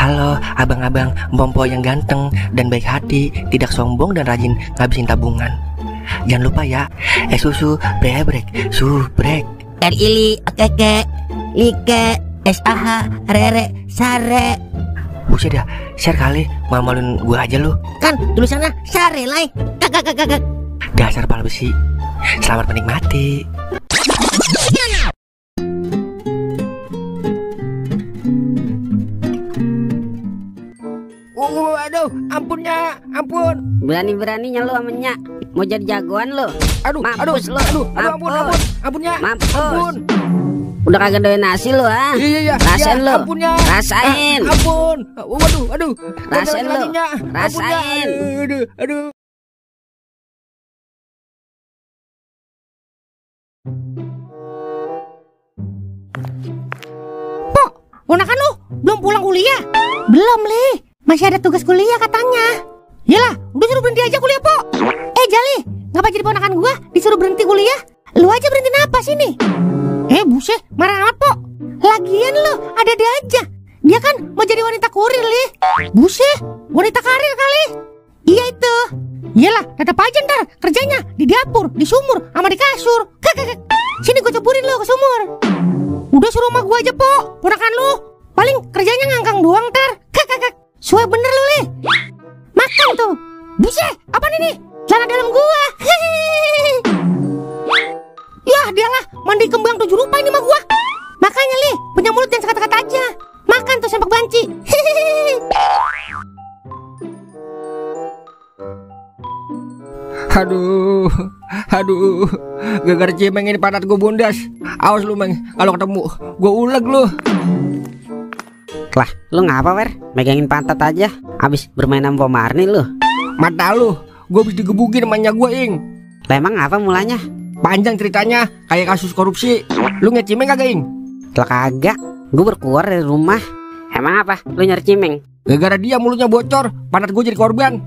Halo abang-abang Mpompo yang ganteng dan baik hati, tidak sombong dan rajin ngabisin tabungan. Jangan lupa ya, susu brebrek, subrek. Ili, keke, like, SAH, rere, sare. Buset dah, share kali, mamalin gua aja lu. Kan tulisannya sare lai. Kakak. Dasar pala besi. Selamat menikmati. Aduh, ampun. Berani-beraninya lu sama Nyak. Mau jadi jagoan lu. Mampus lu. Ampunnya. Mampus. Udah kagak doyan nasi lu, ha? Iya. Rasain lu. Ampunnya. Rasain. Ampun. Waduh. Rasain lu. Rasain. Aduh. Pok, ponakan lu belum pulang kuliah? Belum, Li. Masih ada tugas kuliah katanya. Yalah, udah suruh berhenti aja kuliah, Pok. Jali, ngapa jadi ponakan gua disuruh berhenti kuliah? Lu aja berhenti napas ini. Buset, marah amat, Pok. Lagian lu ada-ada aja. Dia kan mau jadi wanita kurir, Li. Buset, wanita karir kali. Iya itu. Yalah, tetap aja ntar kerjanya di dapur, di sumur, sama di kasur. Sini gua ceburin lu ke sumur. Udah suruh sama gua aja, Pok. Ponakan lu paling kerjanya ngangkang doang ntar. Suai bener lu, Li. Makan tuh. Buset, apaan ini? Celana dalam gua. Yah, dialah mandi kembang 7 rupa ini mah gua. Makanya, Li, punya mulut yang sekata-kata aja. Makan tuh sempak banci. Aduh. Gara-gara Cimeng ini pantat gua bundas. Awas lu, Meng. Kalau ketemu, gua uleg lu. Lah, lu ngapa, Wer? Megangin pantat aja. Abis bermain sama Marni lu. Mata lu, gua habis digebukin sama nyak gua, Ing. Lah emang apa mulanya? Panjang ceritanya, kayak kasus korupsi. Lu ngeliat Cimeng kagak, Ing? Lah kagak. Gue berkeluar dari rumah. Emang apa? Lu nyari Cimeng? Gara-gara dia mulutnya bocor, pantat gua jadi korban.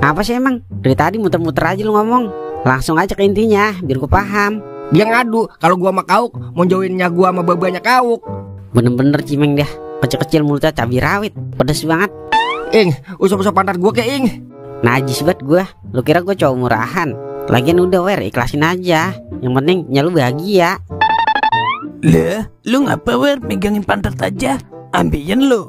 Apa sih emang? Dari tadi muter-muter aja lu ngomong. Langsung aja ke intinya, biar gua paham. Dia ngadu kalau gua sama Kauk mau jauhin nyak gua sama babanya Kauk. Bener-bener Cimeng dia. Kecil-kecil mulutnya cabai rawit, pedes banget. Ing, usap-usap pantat gua ke Ing. Najis banget gua. Lu kira gua cowok murahan? Lagian udah, Wer, ikhlasin aja. Yang penting nya lu bahagia. Lah, lu ngapa, Wer, megangin pantat aja? Ambilin lu.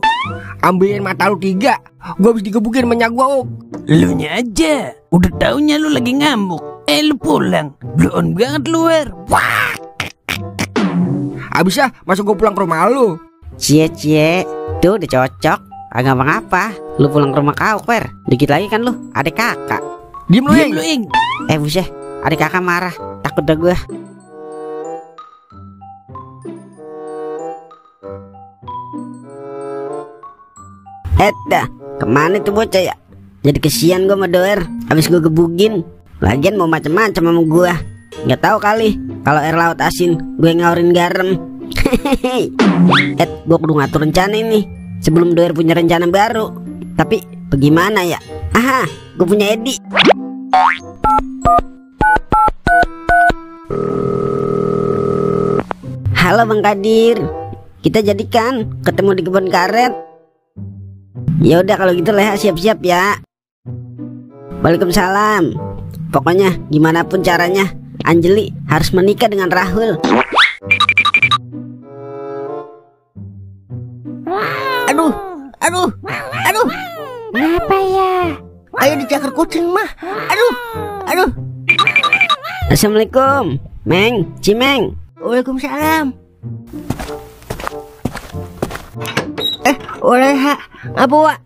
Ambilin mata lu 3. Gua habis digebukin sama nyak gua, Lu nya aja. Udah taunya lu lagi ngamuk. Lu pulang. Blow on banget lu, Wer. Wah. Abis masuk gua pulang ke rumah lu. Cie, tuh udah cocok. Agak apa? Lu pulang ke rumah Kau, Wer. Dikit lagi kan lu adek kakak. Diem lu, Ing. Buset, adek kakak marah. Takut dah gua. Dah, kemana tuh bocah ya? Jadi kesian gua sama Doer. Habis gua gebugin. Lagian mau macam-macam sama gua. Nggak tahu kali kalau air laut asin gue ngaurin garam. Gua kudu ngatur rencana ini sebelum Doer punya rencana baru. Tapi bagaimana ya? Aha, gue punya Edi. Halo Bang Kadir, kita jadikan ketemu di kebun karet. Ya udah kalau gitu Leha siap-siap ya. Waalaikumsalam. Pokoknya gimana pun caranya Anjeli harus menikah dengan Rahul. Aduh. Apa ya? Ayo dicakar kucing mah. Aduh. Assalamualaikum, Meng, Cimeng. Waalaikumsalam. Oleha, apa Wak?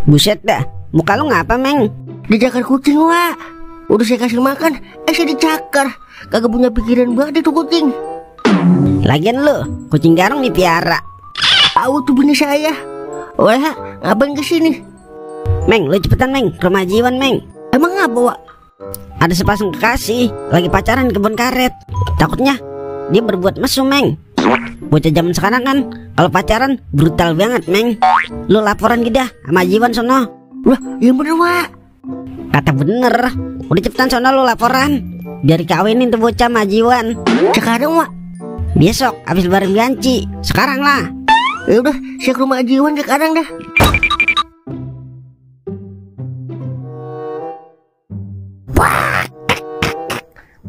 Buset dah, muka lu ngapa, Meng? Dicakar kucing, Wak. Udah saya kasih makan, saya dicakar. Kagak punya pikiran banget itu kucing. Lagian lu, kucing garong dipiara. Tahu tuh bini saya. Oleha, ngapain kesini? Meng, lu cepetan, Meng, ke rumah Jiwan, Meng. Emang apa, Wak? Ada sepasang kekasih lagi pacaran di kebun karet. Takutnya dia berbuat mesum, Meng. Bocah zaman sekarang kan kalau pacaran brutal banget, Meng. Lu laporan gitu dah sama Jiwan sono. Wah, yang bener, Wak. Kata bener. Udah cepetan sono lu laporan. Biar kawinin tuh bocah sama Jiwan. Sekarang, Wak? Besok habis lebaran ganci. Sekarang lah. Ya udah, saya ke rumah Haji Iwan sekarang dah.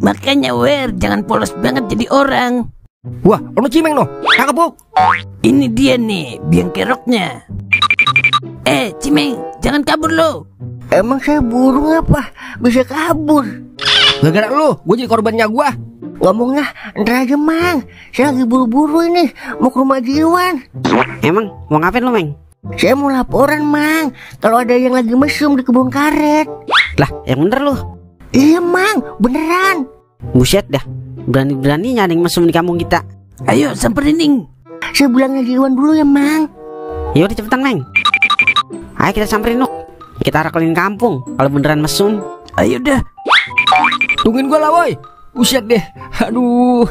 Makanya Wer, jangan polos banget jadi orang. Wah, ono cimeng no. Tangkap Bu. Ini dia nih, biang keroknya. Cimeng, jangan kabur lo. Emang saya burung apa? Bisa kabur? Gara-gara lu, gue jadi korbannya gua. Ngomongnya ntar aja Mang. Saya lagi buru-buru ini, mau ke rumah Haji Iwan. Emang mau ngapain lu, Meng? Saya mau laporan Mang, kalau ada yang lagi mesum di kebun karet. Lah, yang bener lu. Iya Mang, beneran. Buset dah, berani-beraninya ada yang mesum di kampung kita. Ayo samperin Ning. Saya bilang Haji Iwan dulu ya Mang. Yaudah cepetan, Meng. Ayo kita samperin Nuk. Kita rakelin kampung kalau beneran mesum. Ayo dah. Tungguin gua lah woi. Buset deh. Aduh.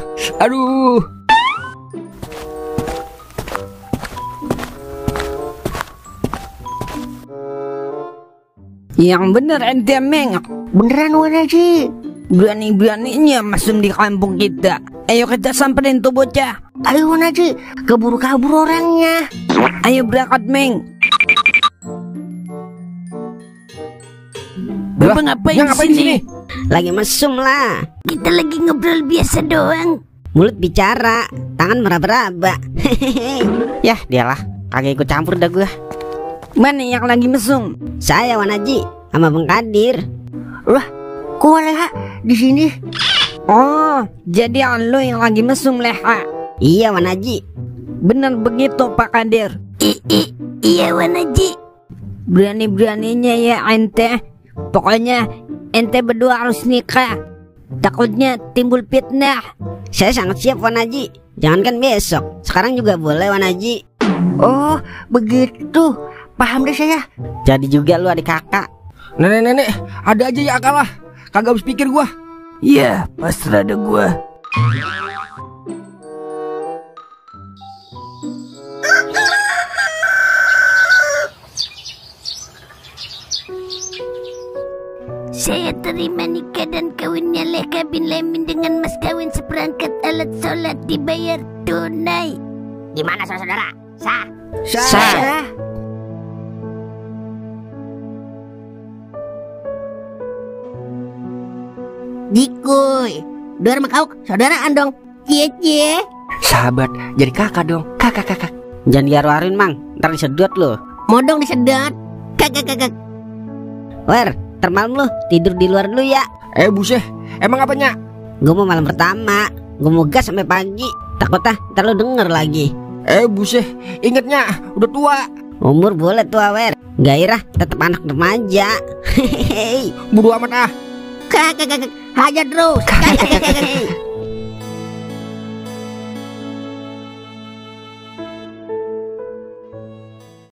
Yang bener ente Meng. Beneran Wan Haji. Berani-beraninya mesum di kampung kita. Ayo kita samperin tuh bocah. Ayo Wan Haji, keburu kabur orangnya. Ayo berangkat Meng. Lah, Bapak ngapain ngapain di sini? Lagi mesum lah. Kita lagi ngobrol biasa doang. Mulut bicara, tangan meraba-raba. Yah, dialah. Kagak ikut campur dah gua. Mana yang lagi mesum? Saya Wan Haji sama Bang Kadir. Lah, kok Leha di sini? Oh, jadi lo yang lagi mesum Leha. Iya Wan Haji. Bener begitu Pak Kadir. Iya Wan Haji. Berani-beraninya ya ente. Pokoknya ente berdua harus nikah. Takutnya timbul fitnah. Saya sangat siap Wan Haji. Jangankan besok, sekarang juga boleh Wan Haji. Oh, begitu. Paham deh saya. Jadi juga lu adik kakak. Nenek-nenek, ada aja ya akal lah. Kagak habis pikir gua. Iya, pasrah ada gua. Saya terima nikah dan kawinnya Leha bin Lamin dengan mas kawin seperangkat alat sholat dibayar tunai. Di mana saudara? Sah. Dikuy, dua sama kau saudaraan dong. Cie. Sahabat, jadi kakak dong. Kakak. Jangan diaru-aruin Mang, ntar disedot lu. Modong disedot. Kakak. Wer, termalam lu tidur di luar dulu ya. Buset, emang apanya? Gue mau malam pertama, gue mau gas sampai pagi. Takutnya ntar lu denger lagi. Buset, ingetnya udah tua. Umur boleh tua Wer, gairah tetap anak remaja. Hehehe. Bodo amat ah. Kakak. Hajar terus. Kakak.